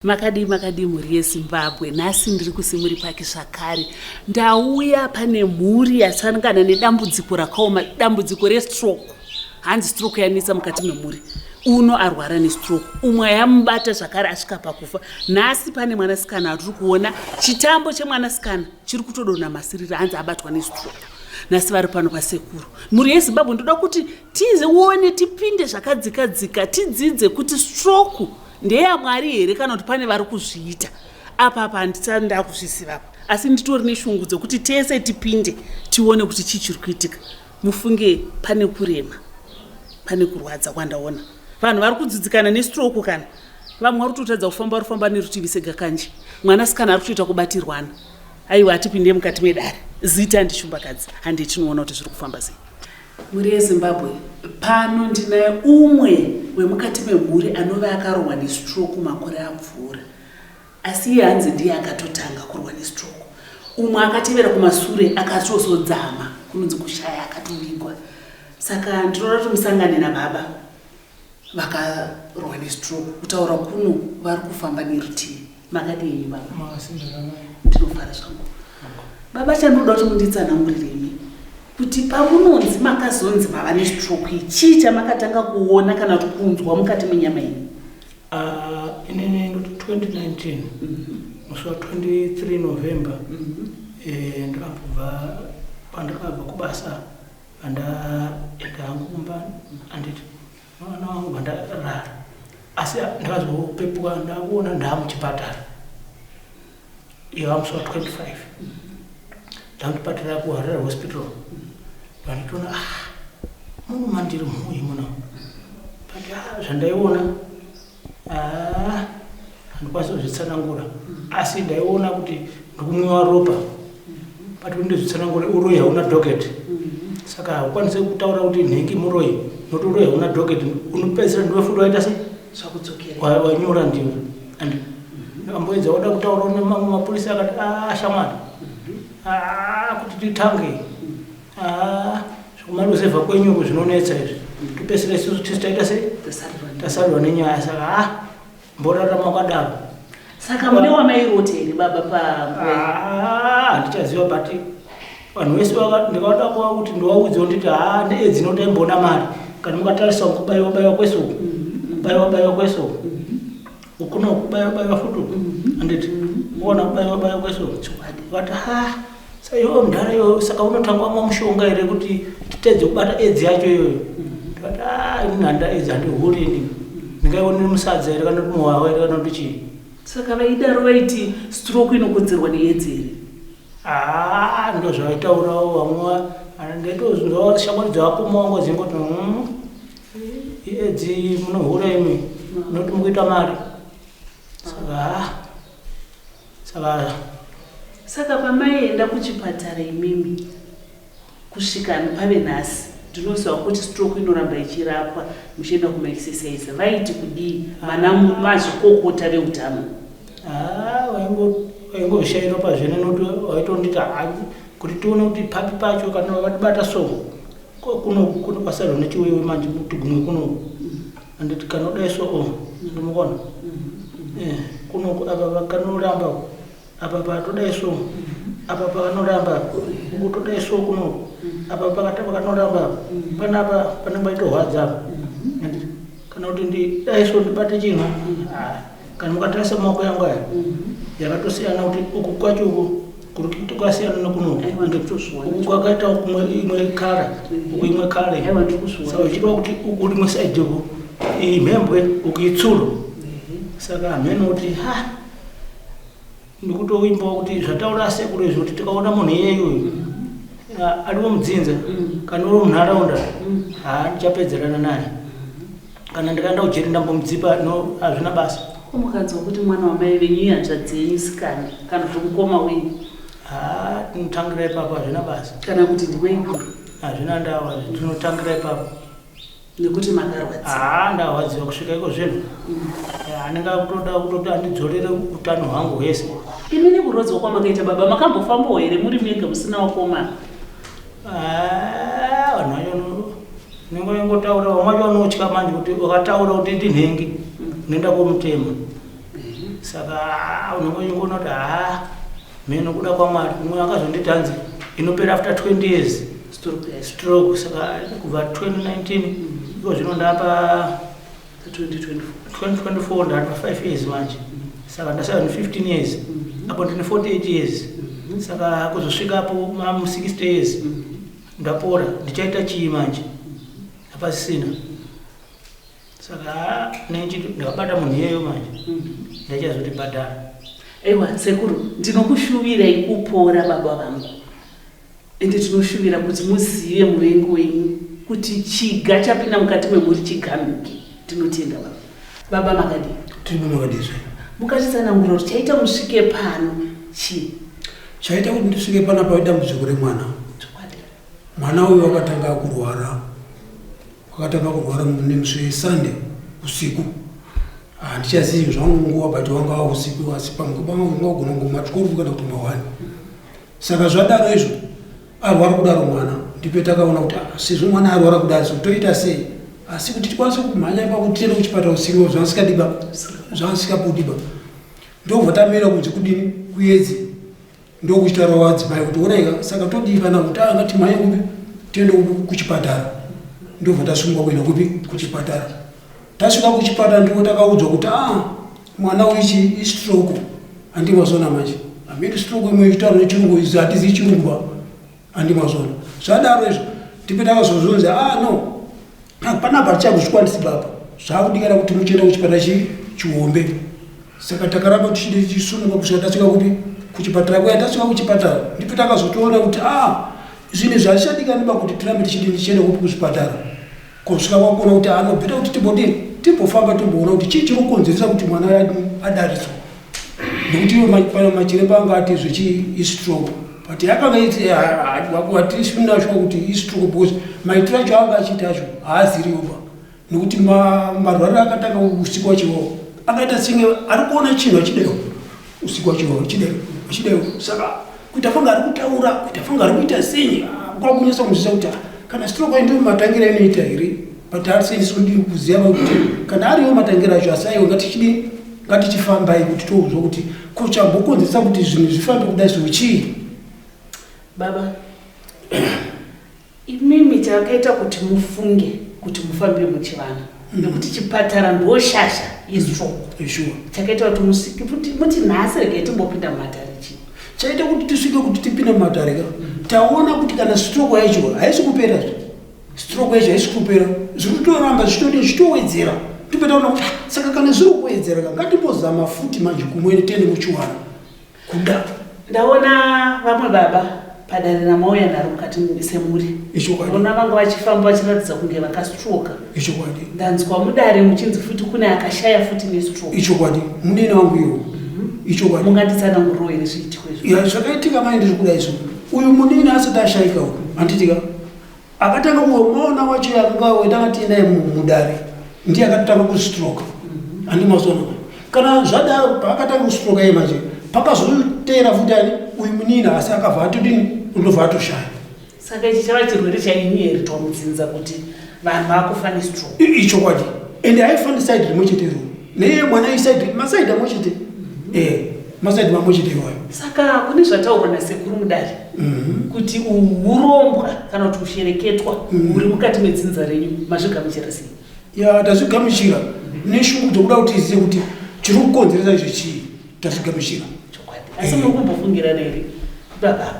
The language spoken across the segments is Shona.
Makadii makadii mhuri yeZimbabwe, nhasi ndiri kuSimuri Park zvakare. Ndauya pane mhuri yasangana nedambudziko rakaoma, dambudziko restroke. Hanzi stroke yanetsa mukati memhuri. Uno arwara nestroke, umwe yamubata zvakare asvika pakufa. Nhasi pane mwanasikana atiri kuona, chitambo chemwanasikana chiri kutodonha masiriri, hanzi abatwa nestroke. Nhasi vari pano pasekuru. Mhuri yeZimbabwe, ndoda kuti tione tipinde zvakadzika dzika, tidzidze kuti stroke ndeyamwari here kana kuti pane vari kuzviita apa apa handisati ndakuzviziva apa asi nditori neshungu dzekuti tese tipinde tione kuti chii chiri kuitika mufunge pane kurema pane kurwadza kwandaona vanhu vari kudzidzikana nestroke kana vamwe vari kutotadza kufamba vari kufamba nerutivi segakanje mwanasikana ari kutoita kubatirwana aiwa atipinde mukati medare zita ndishumbakadzi handei tinoona kuti zviri kufamba sei Mhuri yeZimbabwe, pano ndinaye umwe wemukati memhuri anove akarohwa nestroke makore apfuura. Asi iye hanzi ndiye akatotanga kurwa nestroke. Umwe akatevera kumasure akatozodzama kunonzi kushaya akatovigwa. Saka ndinoda kuti musangane nababa vakarohwa nestroke. Kutaura kuno vari kufamba nerutivi. Makadii henyu baba? Ndinofara zvangu. Baba chandinoda kuti munditsanangurire imi kuti pamunonzi makazonzi mava nestroke iyi chii chamakatanga kuona kana kuti kunzwa mukati menyama yenyu? Ah, inini ndoti 2019 musi wa 23 November eh, ndakambobva pandakabva kubasa pandaenda hangu kumba anditi Mwana wangu vandarara asi ndakazopepuka ndakuona ndaamuchipatara iva musi wa 25 ndamuchipatara kuharare hospital vanditoona ah muno mandiri mhuyi muno but ah, zvandaiona ah, handikwanisi kuzvitsanangura asi ndaiona kuti ndikumwiwa ropa but kuti ndizvitsanangure uroyi hauna docket saka haukwanisi kutaura kuti nhengi muroyi nokuti uroyi hauna docket unopedzisira ndiwe futi waita sei wanyura ndiwe and amboedza wada kutaura nemamwe mapurisa akati a ah, shamwari ah, kuti titange ah, zvekumaruzevha kwenyu uku zvinonetsa izvi topedzisira isusu tisu taita sei tasarirwa nenyaya saka ah mborarama wakadaro saka mune wamairota here baba pa ah, handichaziva but vanhu vese ndikavada kuva kuti ndivaudze nditi haa needzi inotaimboona mari kana mukatarisa kubaiwa baiwa kwese uku kubaiwa baiwa kwese uku ukuno kubaiwa baiwa futi uku anditi uona kubaiwa baiwa kwese uku vati ha Sa iwe mudhara iwe saka unotanga wamwa mushonga here kuti titedze kubata edzi yacho iyoyo ndikati ah ini handa edzi handihuri ini ndingaionere musadza here kana kuti muhwawa here kana kuti chii Saka vaidaro vaiti stroke inokonzerwa needzi here? Ah, ndo zvavaitaurawo vamwe ndaitozvinzwa shamwari dzavakoma vangu dzingoti hmm, edzi munohura imi noti mukuita mari saka ah, Saka Saka pamaienda kuchipatara imimi kusvika pave nhasi ndinoziva kuti stroke inoramba ichirapwa muchienda kumaexercise vaiti kudii vana mazvikokota veutano? Ah, waingozvishaira pazvene nokuti waitonditi kuti tione kuti papi pacho kana vakatibata so kuno kuno kwasarwa nechiwewe manje kuti gumwe kuno anditi kana udai so o oh, ndimukona mm-hmm. eh, kuno apa pakanoramba apa patodai so apa pakanoramba uku todai so kuno apa pakati pakanoramba panapa panenge paitohwadza apa kana kuti ndidai so ndibate chinhu ah, kana mukatarisa maoko yangu aya yakatosiyana kuti uku kwacho uku kuri kwasiyana nekuno uku kwakaita kumwe imwe kara uku imwe kare saka zvichireva kuti uku rimwe saidi uku iyi mhembwe uku itsuro saka hameno kuti ha ndikutoimbawo kuti zvataura sekuru izvi kuti tikaona munhu iyeyu uyu ariwo mudzinza kana uri munharaunda haa ndichapedzerana naye kana ndikaenda kujeri ndambomudzipa no hazvina basa Ko mukanzwa kuti mwana wamai venyu ihanzvadzi yenyu sikana kana kuti mukoma wenyu? Haa tinotangira ipapo hazvina basa. Kana kuti ndimaiguru? Hazvina ndawa tinotangira ipapo. Nekuti makarwadziwa? Haa ndarwadziwa kusvika iko zvino. Anenge akutoda kutoti andidzorere utano hwangu hwese. Imi nekurwadziwa kwamakaita baba makambofambawo here muri mega musina wakomana? Haa vanhu vacho Unenge waingotaura vamwe vacho vanotya manje kuti wakataura kuti ndinhengi unoenda komutema. Saka unongoona kuti haa, mheno kuda kwaMwari. Umwe akazonditi hanzi inopera after 20 years stroke. Saka kubva 2019 iko zvino ndapa 2024, ndapa 5 years manje. Saka ndasara 15 years, apo ndine 48 years. Saka kuzosvika apo mamu 60 years ndapora, ndichaita chii manje? Hapasisina. Saka ndakabata munhu iyeyo manje, ndachazotibhadhara. Aiwa sekuru, ndinokushuvirai kupora, baba vangu. Ende tinoshuvira kuti muzive muvengi wenyu, kuti chiga chapinda mukati memhuri chigamuke. Tinotenda, baba. Baba, makadii? Tiripo, makadizve? Mukatitsanangura kuti chaita musvike pano chii? Chaita kuti ndisvike panapa idambudziko remwana. Mwana uyu akatanga kurwara, akatanga kurwara nemusi weSunday usiku. Handichazivi zvangu nguva, but wanga usiku, asi pamwe panga ugona ngoma 12 kana kuti ma1. Saka zvadaro izvo, arwara kudaro mwana, ndipo takaona kuti ah, sezvo mwana arwara kudaro, so toita sei? Asi kuti tikwanise kumhanya ipapo tiende kuchipatara usiku, zvasikadiba, zvasikabudi ba. Ndobva tamira kunzi kudini, kuyedzi. Ndokuchitaura wadzimai kuti onaika, saka todii kana kuti anga timhanye kupi, tiende kuchipatara? Ndobva tasungwa kuenda kupi? Kuchipatara. Tasvika kuchipatara, ndipo takaudzwa kuti a mwana uichi istroke. Handimazona manje, amiri stroke imwe ichitaura nechirungu, izi hatizivi chirungu ba. Handimazona. Zvadaro izvo, ndipo takazozvonzi a no, panapa hatichakuzvikwanisi baba, zvakudikana kuti muchienda kuchipatara chihombe. Saka takaramba tichisumuka kusvika tasvika kupi? Kuchipatara kuya. Tasvika kuchipatara, ndipo takazotoona kuti a zvinhu zvazvichadikani ba kuti tirambe tichidini, tichienda kupi? Kuzvipatara. Kusvika kwakuona kuti anobhita kuti timbodini, timbofamba, timboona kuti chii chiri kukonzeresa kuti mwana adariswa, nekuti ivo machiremba anga ati zvechi istroke, but yakanga hatisina sure kuti istroke, because maitiro acho anga achiita acho haaziriwo ba, nekuti marwariro akatanga usiku wachiwawo akaita senge ari kuona chinhu achidero usiku wachiwawo, achidero, achidero. Saka kuita fanga ari kutaura, kuita fanga ari kuita sei, kwakunyatsa kunzwisisa kuti kana stroke ndio matangira inoita here, but hatisendisi kuziva kuti kana ariwo matangira acho. Asi aiwa, ngatichidii, ngatichifambai kuti toudzwa kuti ko chambokonzeresa kuti zvinhu zvifambe kudai so chii. Baba, imimi chakaita kuti mufunge kuti mufambe muchivanhu, nekuti chipatara ndoshasha yestroke, chakaita kuti musvike muti nhasi regai timbopinda mumatare chii? Chaita kuti tisvike kuti tipinde mumatare ka, taona kuti kana stroke yacho haisi kupera, stroke yacho haisi kupera, zviri kutoramba zvichitodi zvichitowedzera. Ndipo taona kuti ah, saka kana zviri kuwedzera ka, ngatimbozama futi manje kumwene, tiende muchiwana kuda. Ndaona vamwe baba padare ramauya naro mukati semuri. Ona vanga vachifamba vachiratidza kunge vakastroka. Ndanzwa mudare muchinzi futi kune akashaya futi nestroke. Ichokwadi, munene wangu iwo. Ichokwadi. Munganditsananguriro here zviitiko izvo? Ya, zvakaitika mai ndiri kuda izvo, uyu munini asati ashaika uyu, handitika akatanga kumaona wacho akanga wetanga tiinaye mudare, ndiye akatotanga kustroka. Handimazona? Kana zvadaro, paakatanga kustroka iye manje, pakazoteera futi ani? Uyu munini, asi akabva atodini? Undobva atoshaya. Saka ichi chava chirwere chainyeritwa mudzinza kuti vanhu vakufa nestroke? Ichokwadi, ende haifani side rimwe chete iro neye mwana iside, maside amwe chete, maside mamwe chete iwayo. Saka kune zvataurwa nasekuru mudare kuti urombwa kana kuti ushereketwa huri mukati medzinza renyu, mazvigamuchira sei? Ya, tazvigamuchira neshungu dzokuda kuti tizive kuti chiri kukonzeresa izvi chii. Tazvigamuchira. Chokwadi. Asi muri kumbofungirana here baba?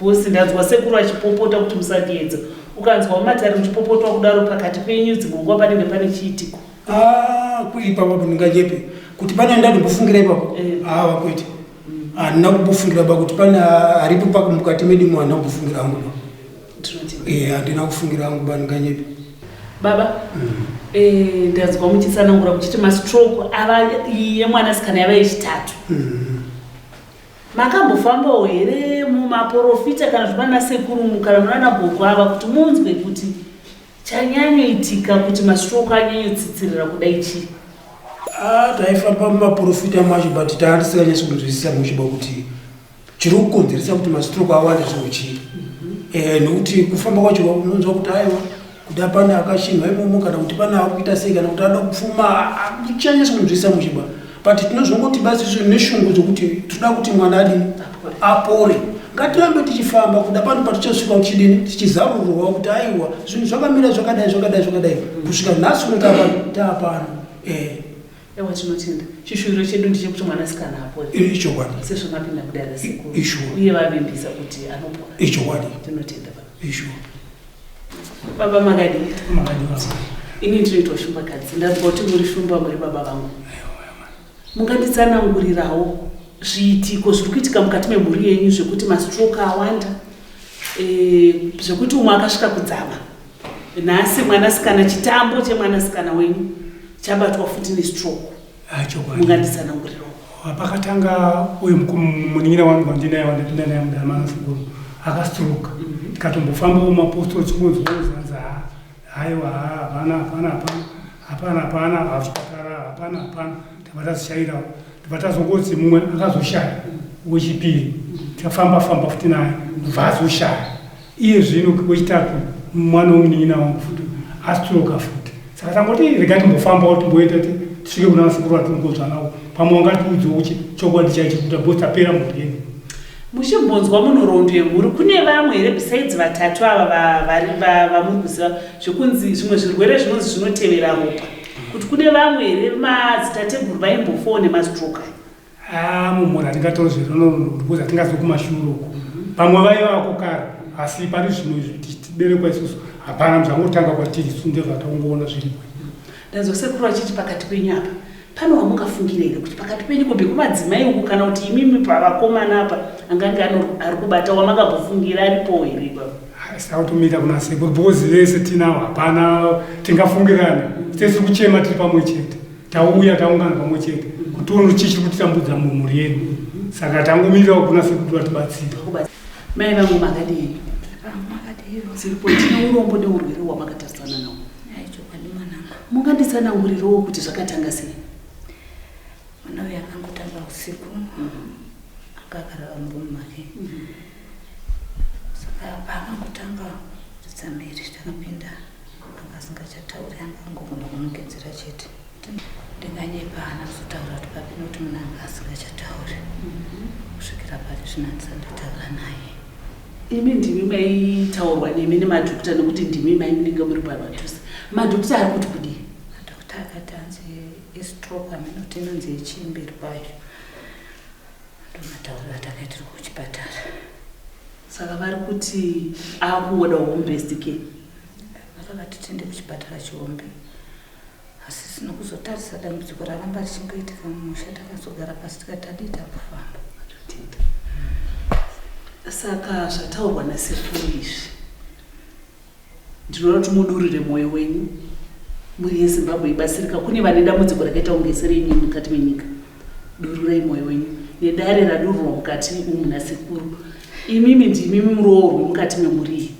Bosi, ndanzwa sekuru achipopota kuti musandiedza. Ukanzwa mumatare muchipopotwa kudaro pakati penyu, dzimwe nguva panenge pane chiitiko. Ah, kuipapo ndinganyepe kuti pane ndatombofungira ipapo. Awa, kwete, handina kumbofungira ba kuti pane aripo pako mukati medu mo, handina kumbofungira hangu ba. Ndinoti Handina kufungira hangu ba, ndinganyepe. Baba, ndanzwa muchitsanangura muchiti mastroke ava yemwanasikana yava yechitatu. Makambofambawo here mumaprofita kana kuti vanasekuru kana munana gogo ava kuti munzwe kuti chanyanyoitika kuti mastroke anyanyotsitsirira kudai chii? Ah, taifamba mumaprofita macho, but taatisinganyatsi kunzwisisa muchiba kuti chiri kukonzeresa kuti mastroke awande zvinhu chii. Nekuti kufamba kwacho unonzwa kuti aiwa, kuti apane akashinha imomo, kana kuti pane ari kuita sei, kana kuti ada kupfuma, chanyatsi kunzwisisa muchiba. But tinozongoti basi izvo neshungu dzokuti tinoda kuti mwana adini apore. Ngatirambe tichifamba kuda pano patichasvika tichidini tichizarurwa kuti aiwa zvinhu zvakamira zvakadai zvakadai zvakadai kusvika nhasi uno taapano. Eh. Ewa tinotenda. Chishuviro chedu ndechekuti mwanasikana apore. Ichokwadi. Sezvo mapinda mudare sekuru. Ishuwa. Uye vavimbisa kuti anopora. Ichokwadi. Tinotenda baba. Ishuwa. Baba makadii? Makadii baba. Ini ndinoitwa Shumbakadzi. Ndanzwa kuti muri Shumba muri baba vangu. Munganditsanangurirawo zviitiko zviri kuitika mukati memhuri yenyu zvekuti mastroke awanda e, zvekuti umwe akasvika kudzama nhasi mwanasikana chitambo chemwanasikana wenyu chabatwa futi nestroke Ah, chokwadi. Munganditsanangurirawo. Pakatanga uyu munin'ina wangu wandinaye wandapinda naye mudama nasekuru akastroka. Tikatombofambawo mapostori chingonzwa zanzi haiwa hapana hapana hapana hapana hapana hachipatara hapana hapana tabva tazishairawo tabva tazongozi mumwe akazoshaya wechipiri tafamba famba futi naye ndobva azoshaya iye zvino wechitatu mwana wemunin'ina wangu futi astroka futi saka tangoti rega timbofambawo timboita tisvike kuna vasekuru vatinongonzwa navo pamwe wangatiudzewo kuti chokwadi chaicho kuti because tapera mhuri yedu. Muchimbonzwa munhoroondo yemhuri kune vamwe here besides vatatu ava vamuri kuziva zvekunzi zvimwe zvirwere zvinonzi zvinotevera ropa kuti kune vamwe here madzitateguru vaimbofawo nemastroke aya? Ah, mumhuri hatingatauri zvenhoroondo because hatingazwi kumashure uko. Pamwe vaivako kare asi pari zvino izvi tichiberekwa isusu hapana zvangotanga kwatiri isu ndezvatakungoona zviripo. Ndanzwa sekuru vachiti pakati penyu apa pane wamungafungire here kuti pakati penyu kubve kumadzimai uku kana kuti imimi pavakomana apa angange ari kubata wamakambofungira aripo here ipapo? Sakutomira kuna sekuru because vese tinavo hapana tingafungirana tese kuchema tiri pamwe chete tauya taungana pamwe chete kuti tione chii chiri kutitambudza mumhuri yedu saka tangomirirawo kuna sekuru vatibatsira. Mai vangu makadii? Dziripo tine urombo neurwere hwamakatarisana nawo. Munganditsanangurirewo kuti zvakatanga sei? Mwana uyu akangotanga usiku anga akarara murumu make. Saka paakangotanga kuridza mhere takapinda anga asingachatauri anga angogona kunongedzera chete. Ndinganyepa haana kuzotaura kuti papi nokuti munhu anga asingachatauri kusvikira pari zvino handisati ndataura naye. Imi ndimi maitaurwa nemi nemadhokota nekuti ndimi mai munenge muri pamadhuze. Madhokota ari kuti kudii? Madhokota akati hanzi istroke hameno kuti inonzi yechimberi kwayo. Ndomatauriro atakaitirwa kuchipatara. Saka vari kuti akungoda home based care. Vakavati tiende kuchipatara chihombe. Asi sino kuzotarisa dambudziko raramba richingoitika mumusha takazogara pasi tikati tadii takufamba. Saka zvataurwa nasekuru izvi ndinoda kuti mudurire mwoyo wenyu mhuri yeZimbabwe ibatsirika. Kune vane dambudziko rakaita kunge serenyu mukati menyika, dururai mwoyo wenyu nedare radururwa mukati umu nasekuru. Imimi ndimi muroorwi mukati memhuri iyi.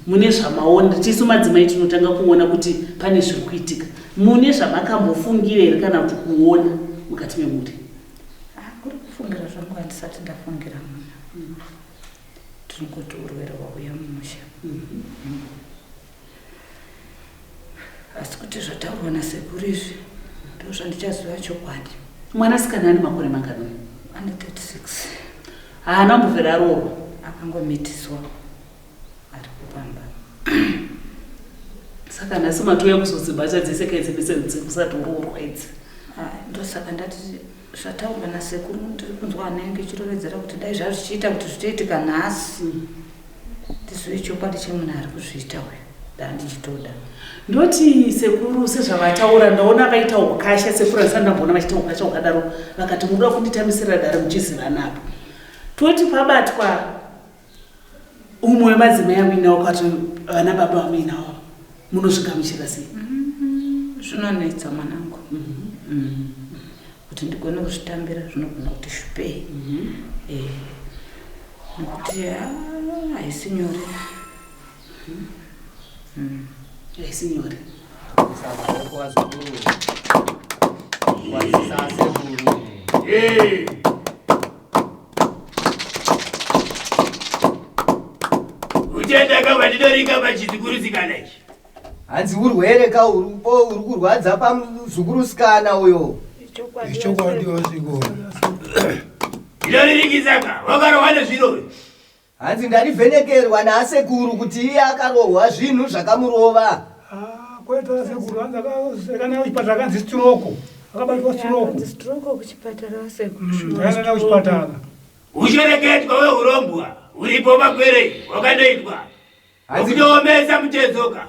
Mune zvamaona, tisu madzimai tinotanga kuona kuti pane zviri kuitika. Mune zvamakambofungira here kana kuti kuona mukati memhuri? Kuri kufungira zvangu handisati ndafungira munhu. Tinongoti urwere hwauya mumusha. Asi kuti zvataurwa nasekuru izvi ndozvandichaziva chokwadi. Mwanasikana ane makore mangani? Ane 36. Haana kumbobvira aroorwa? Akangomitiswa ari kupamba. Saka nhasi matouya kuzodzibata dzese kaidzi dzekusatoroorwa idzi? Ndosaka ndati zvataurwa nasekuru ndiri kunzwa hana yangu ichirovedzera kuti dai zvazvichiita kuti zvitoitika nhasi. Ndizive chokwadi chemunhu ari kuzviita uyu ndandichitoda. Ndoti sekuru sezvavataura ndaona vaita ukasha sekuru handisati ndamboona vachiita ukasha hwakadaro vakati munoda kunditamisira dare muchizivana apa. Toti pabatwa umwe wemadzimai amuinawo kati vana baba vamuinawo munozvigamuchira sei? Zvinonetsa mwanangu. Kuti ndigone kuzvitambira zvinogona kuti shupei. Nokuti haisi nyore. Haisi nyore. Uchataka vandidorika pachizukuru-sikana ichi. Hanzi urwere ka uripo uri kurwadza pamuzukurusikana uyo. Ichokwadi vasekuru. Ndinoririkisaka wakarohwa nezviro. Hanzi ndarivhenekerwa naasekuru kuti iye akarohwa zvinhu zvakamurova. Ah, kwete asekuru hanzi akana kuchipatara akanzi stroke. Akabatwa stroke. Stroke kuchipatara asekuru. Mm, akaenda kuchipatara. Ushereketwa wehurombwa uripo pakwere wakandoitwa. Kundiomesa mutezoka.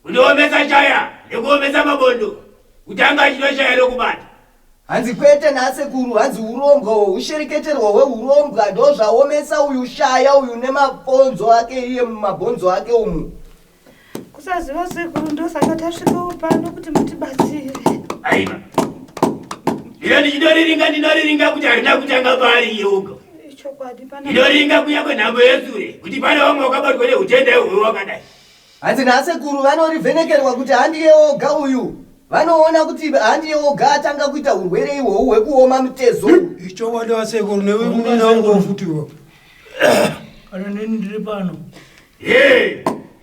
Kundiomesa chaya nekuomesa mabondo. Kutanga achinoshaya nokubata. Hanzi kwete nasekuru, hanzi hurombwa uhwo hushereketerwa hwehurombwa ndozvaomesa uyu shaya uyu nemabonzo ake iye mumabhonzo ake umu. Kusaziva sekuru ndosaka tasvikawo pano kuti mutibatsire. Aiwa. Iro ndichinoriringa ndinoriringa kuti harina kutanga paari iye oga. Ichokwadi pana. Ndinoringa kuya kwenhambo yesure kuti pane vamwe wakabatwa neutenda ihwohwo wakadai. Hanzi nasekuru vanorivhenekerwa kuti handiye oga uyu. Vanoona kuti handiye oga atanga kuita urwere ihwohwu hwekuoma mutezo. Ichokwadi vasekuru newe munina wangu futiwo. Kana neni ndiri pano. Hey,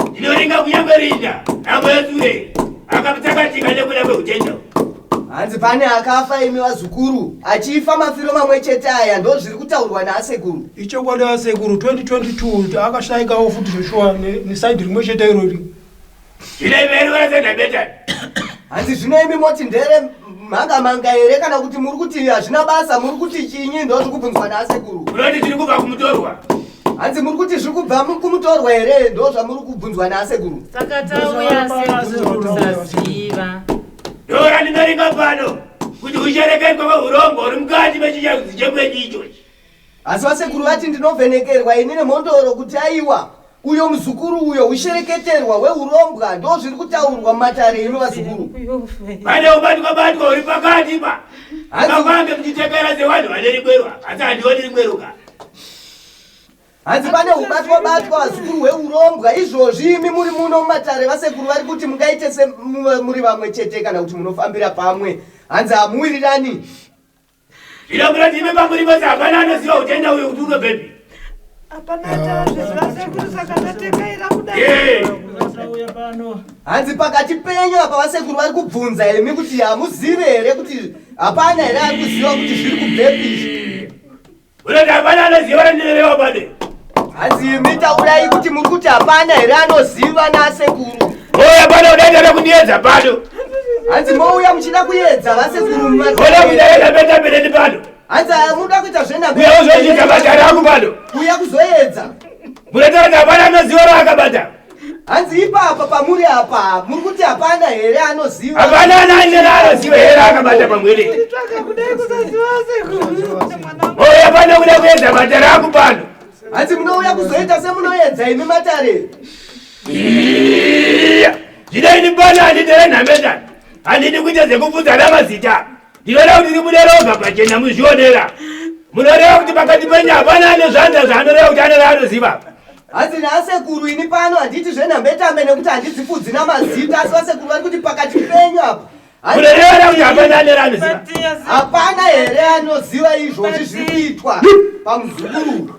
ndinoringa kunyangwe rinda nhambo yesure akatsakatika nekuda kweutenda. Hanzi pane akafa imi vazukuru achifa mafiro mamwe chete aya ndozviri kutaurwa naasekuru. Ichokwadi vasekuru 2022 akashaikawo futi zveshuwa nesaidi rimwe chete irori. Hanzi zvino imi moti ndere mhanga manga here kana kuti muri kuti hazvina basa muri kuti chinyi ndozviri kubvunzwa naasekuru. Munoti zviri kubva kumutorwa. Hanzi muri kuti zviri kubva kumutorwa here ndozvamuri kubvunzwa naasekuru. Saka tauya sekuru kusaziva. Dora ndinoringa pano kuti ushereketwa kwehurombo uri mukati mechinyazi chekwenyu ichochi. Asi vasekuru vati ndinovhenekerwa ini nemhondoro kuti aiwa uyo muzukuru uyo hushereketerwa hweurombwa ndozviri kutaurwa mumatare imi vazukuru. Pane ubatwa batwa uri pakati pa. Angakwange muchitekera sevanhu vane rimwe asi handioni rimwe ruka. Hanzi pane hubatwa batwa vazukuru hweurombwa izvozvi imi muri muno mumatare vasekuru vari kuti mungaite semuri vamwe chete kana kuti munofambira pamwe hanzi hamuwirirani. Zvino munoti imi pamuri pose hapana anoziva utenda uyu kuti unobvepi. Hapana achazviziva sekuru saka tatekaira kudai. Hanzi pakati penyu apa vasekuru vari kubvunza imi kuti hamuzive here kuti hapana here ari kuziva kuti zviri kubvepi izvi. Unoti hapana anoziva randinoreva pano. Hanzi imi taurai kuti muri kuti hapana here anoziva nasekuru. Mouya pano udaita kundiedza pano. Hanzi mouya muchida kuedza vasekuru. Moda kuita zvenhapeta peneni pano. Hanzi muda kuita zvenhapeta. Uya uzochidza matare angu pano. Uya kuzoedza. Munotaura kuti hapana anoziva raakabata. Hanzi ipapa pamuri apa muri kuti hapana here anoziva? Hapana nani anoziva here akabata pamwiri. Tsvaka kudai kusaziva sekuru. Mouya pano kuda kuedza matare angu pano. Hanzi munouya kuzoita semunoedza imi matare. Zvino ini pano handidere nhamendani. Handidi kuita zvekubvunzana mazita. Ndinoda kuti ribude roga pachena muzvionera. Munoreva kuti pakati penyu hapana ane zvanza zvaanoreva kuti ane raanoziva. Hanzi naasekuru ini pano handiti zvenhambetambe nekuti handidzipfudzi namazita asi vasekuru vari kuti pakati penyu apa. Munoreva kuti hapana ane raanoziva. Hapana here anoziva izvozvi zviri kuitwa pamuzukuru.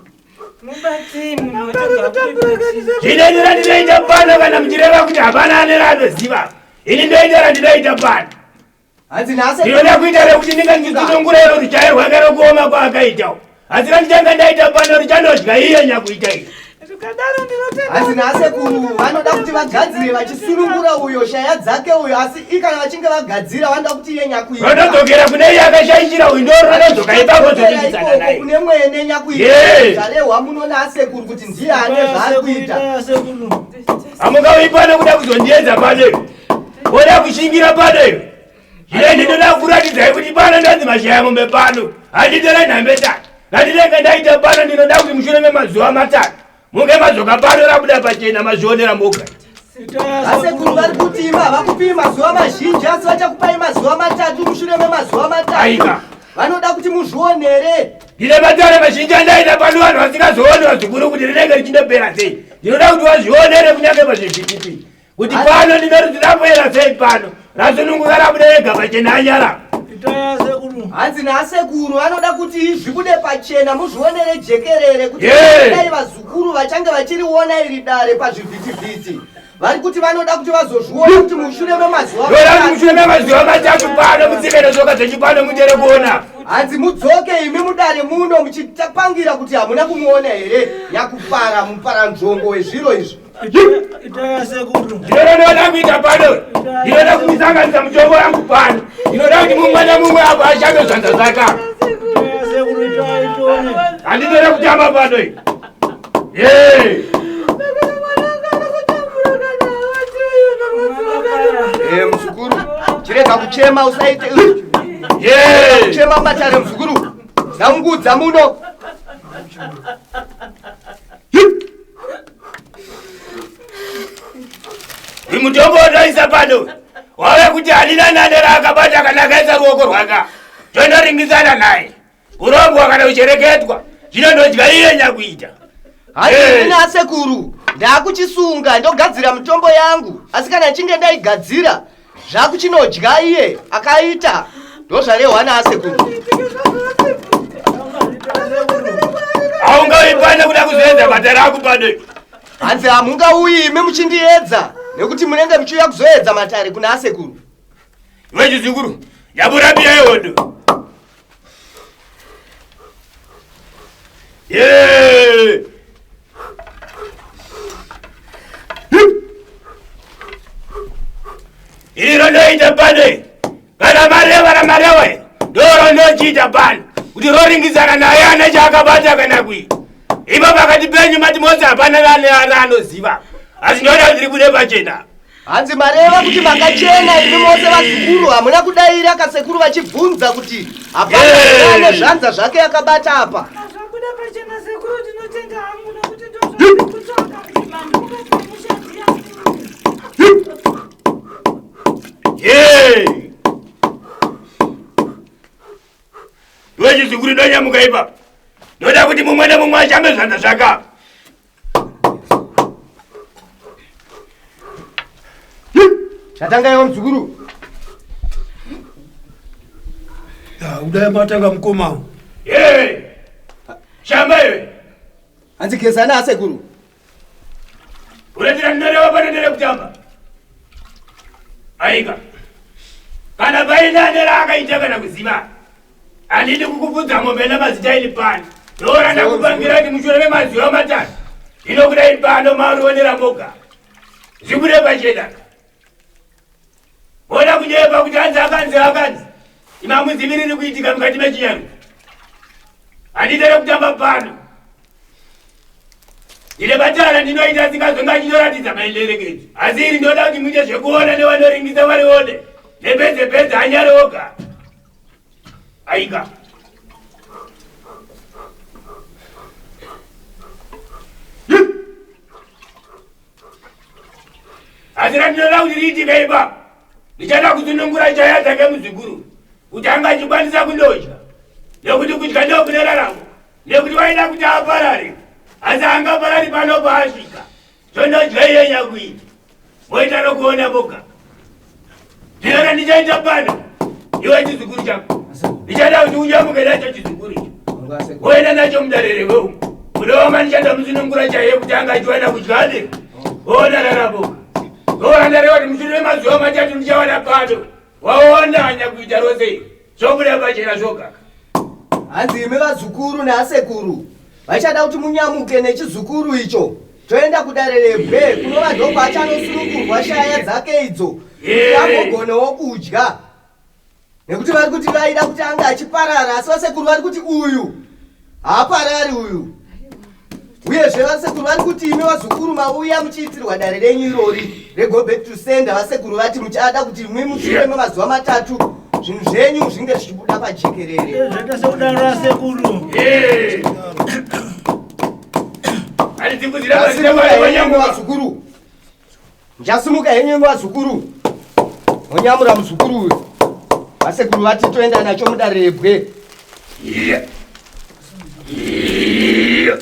Zvino ini randinoita pano kana muchireva kuti hapana ane raanoziva. Ini ndoita randinoita pano. Hanzi nhasi Ndinoda kuita rekuti ndinge ndichisunungura iro ruchayo rwake rokuoma kwaakaita. Asi randichange ndaita pano richanodya iye nyakuita izvi. Zvikadaro ndinotenda. Hanzi nasekuru vanoda kuti vagadzire vachisunungura uyo shaya dzake uyo asi ikana vachinge vagadzira vanoda kuti iye nyakuita. Rotodzokera kune iye akashaishira uyu ndoro rododzoka ipapo zvotidzana naye. Kune mwene nyakuita Yeah. zvarehwa muno nasekuru kuti ndiye ane zvaari kuita. Hamungauyi pano kuda kuzondiedza pano iwe. Woda kushingira pano iwe. Zvino ndinoda kuratidzai kuti pano ndanzi mashaya mombe pano. Handitore nhambe tatu. Randinenge ndaita pano ndinoda kuti mushure memazuva matatu munge madzoka pano rabuda pachena mazvionera moga. Vasekuru vari kuti imi havakupii mazuva mazhinji asi vachakupai mazuva matatu mushure memazuva matatu. Aika. Vanoda kuti muzvionere. Ndine matare mazhinji andaita pano vanhu vasingazooni vazukuru kuti rinenge richindopera sei. Ndinoda kuti vazvionere kunyange pazvivhitipiti. Kuti pano ndinoti rapera sei pano. Rasununguka rabuda rega pachena anyara. Hanzi naasekuru vanoda kuti zvibude pachena muzvionere jekerere kuti Yeah. dai vazukuru vachange vachiriona iri dare pazvivhitivhiti. Vari kuti vanoda kuti vazozviona kuti mushure memazuva Ndoda kuti mushure memazuva matatu pano mutsike netsoka dzenyu pano mutere kuona. Hanzi mudzoke imi mudare muno muchitapangira kuti hamuna kumuona here nyakupara muparanzvongo wezviro izvi. Itaya sekuru. Ndinoda ndoda kuita pano. Ndinoda kusanganisa mutombo yangu pano. Ndinoda kuti mumwe nemumwe apo ashame zvanza zvake. Itaya sekuru itaya tione. Handinoda kutamba pano. Hey! Eh, muzukuru chirega kuchema usaite Yeah! kuchema matare muzukuru dzamungudza muno Uyu mutombo wataisa pano wave kuti handina nane raakabata kana akaisa ruoko rwaka tondoringisana naye urombwa kana uchereketwa zvino ndodya iye nyakuita Handina asekuru ndakuchisunga ndogadzira mitombo yangu asi kana nchinge ndaigadzira zvakuchinodya iye akaita ndozvarehwa naasekuru. Haungauyi pano kuda kuzoedza matare ako pano. Hanzi hamungauyi imi muchindiedza nekuti munenge muchiuya kuzoedza matare kuna asekuru. Iwe chizukuru, yabura biya yehondo. Yeah! Iri rondoita pano iri. Kana mareva ramareva iri. Ndorondochiita pano. Kuti roringisana naye ane chaakabata kana kuita. Ipo pakati penyu mati mose hapana raanoziva. Asi ndoda kuti ribude pachena. Hanzi mareva kuti makachena imi mose vazukuru hamuna kudaira kasekuru vachibvunza kuti hapana Hey! ane zvanza zvake akabata apa. Zvabuda pachena sekuru, ndinotenda hangu nekuti ndozvandikutsvaka kuti mandimukapamusha ndiyani. Hey! Iwe chizukuru ndonyamuka ipapo. Ndoda kuti mumwe nemumwe ashambe zvanza zvake apa. Chatanga iwe muzukuru. Ya, kudai matanga mukoma. Hey! Shamba iwe. Hanzi gezana asekuru. Uratira ndinoreva pano ndere kutamba. Aika. Kana paine ane raakaita kana kuziva. Handidi kukubvunza mombe namazita ini pano. Ndora ndakupangira kuti mushure memazuva matatu. Ndinokudai pano marionera moga. Zvibude pachena. Bona kunyepa kuti hanzi akanzi akanzi. Imamuziviriri kuitika mukati mechinyango. Handidi kutamba pano. Ndine batara ndinoita asingazonga achinoratidza maenderekedzo. Asi iri ndoda kuti muite zvekuona nevanoringisa varione. Nepedze pedze anyare oga. Aika. Asi randinoda kuti riitike ipapo. Ndichada kusunungura chaya dzake muzukuru. Kuti anga achikwanisa kundodya. Nekuti kudya ndokune raramo. Nekuti vaida kuti aparare. Asi angaparari pano paasvika. Chondodya iye nyakuita. Moita nokuona moga. Ndinoda ndichaita pano. Iwe chizukuru chako. Ndichada kuti unyamuke nacho chizukuru icho. Woenda nacho mudare reweumu. Munowama ndichada musunungura chaiye kuti anga achiwana kudya ne. Woona raramo. Woona ndarewa kuti mushure memazuva matatu ndichawana pano. Waona anyakuita rose iri. Zvobuda pachena zvogaka. Hanzi imi vazukuru naasekuru vachada kuti munyamuke nechizukuru icho toenda kudare rebwe kunova ndokwaachanosunungurwa shaya dzake idzo kuti Yeah. agogonewo kudya nekuti vari kuti vaida kuti ange achiparara asi vasekuru vari kuti uyu haaparari uyu. Uyezve vasekuru vari kuti imi vazukuru mauya muchiitirwa dare renyu irori rego back to sender. Vasekuru vati muchada kuti imwi mushure memazuva matatu zvinhu zvenyu zvinge zvichibuda pajekerere. Zvaita sekudaro asekuru. Eh. Handitikudzira mazita Ndasimuka pano henyu wanyamuka. vazukuru, ndichasimuka henyu vazukuru, monyamura muzukuru uyu. Vasekuru vati toenda nacho mudare rebwe. Yeah. Yeah.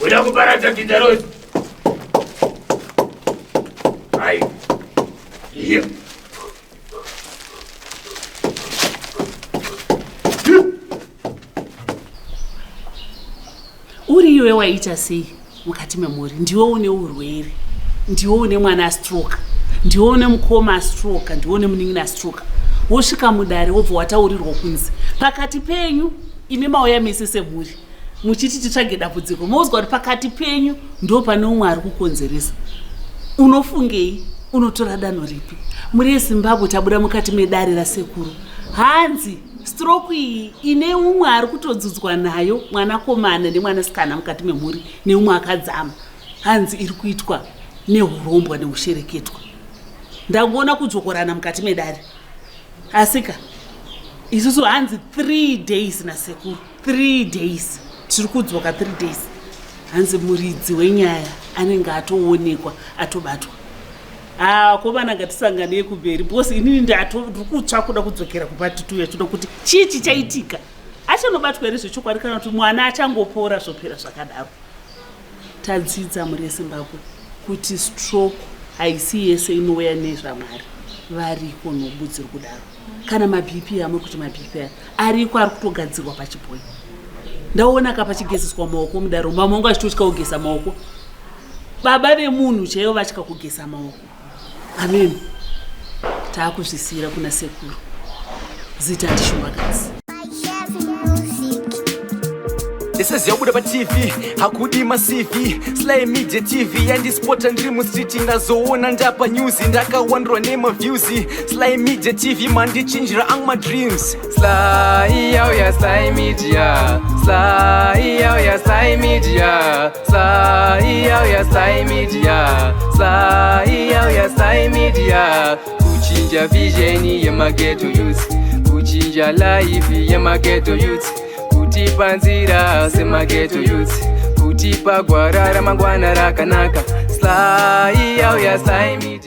Uda kuparadza dzinza rose. Ai. Yeah. Iwe waita sei mukati memhuri? Ndiwe une urwere, ndiwe une mwana astroka, ndiwe une mukoma astroka, ndiwe une munin'ina astroka. Wosvika mudare wobva wataurirwa kunzi pakati penyu imi mauya mese semhuri muchiti titsvage dambudziko, moudzwa kuti pakati penyu ndo pane umwe ari kukonzeresa. Unofungei? Unotora danho ripi? Mhuri yeZimbabwe, tabuda mukati medare rasekuru. Hanzi stroke iyi ine umwe ari kutodzudzwa nayo, mwanakomana nemwanasikana mukati memhuri, neumwe akadzama. Hanzi iri kuitwa neurombwa neushereketwa. Ndangoona kudzokorana mukati medare, asika isusu hanzi 3 days nasekuru, 3 days tiri kudzoka, 3 days. Hanzi muridzi wenyaya anenge atoonekwa, atobatwa. Akomana, ngatisanganei kumberi because inini ndiri kutsva kuda kudzokera kupart 2 yachoda kuti chii chichaitika. Achanobatwa here zvechokwadi, kana kuti mwana achangopora zvopera zvakadaro? Tadzidza, mhuri yeZimbabwe, kuti stroke haisi yese inouya nezvaMwari. Variko nhubu dziri kudaro, kana maBP amuri kuti maBP aya ariko, ari kutogadzirwa pachibhoi. Ndaona ka pachigezeswa maoko mudaro, mama wangu achitotya kugeza maoko, baba vemunhu chaivo vatya kugeza maoko. Amen. Taakuzvisiyira kuna sekuru. Zita ndishumbakadzi. Ndisaziva kubuda paTV hakudi maCV. Sly Media TV yandispota ndiri mustreet, ndazoona ndapa news, ndakawandirwa nemaviews. Sly Media TV mandichinjira angu madreams. Sly yauya, Sly Media. Sly yauya, Sly Media. Sly yauya, Sly Media. Sly yauya, Sly Media. Kuchinja vision yemaghetto youth, kuchinja life yemaghetto youth, kutipa nzira semaghetto youth, kutipa gwara ramangwana rakanaka. Sly yauya, Sly Media.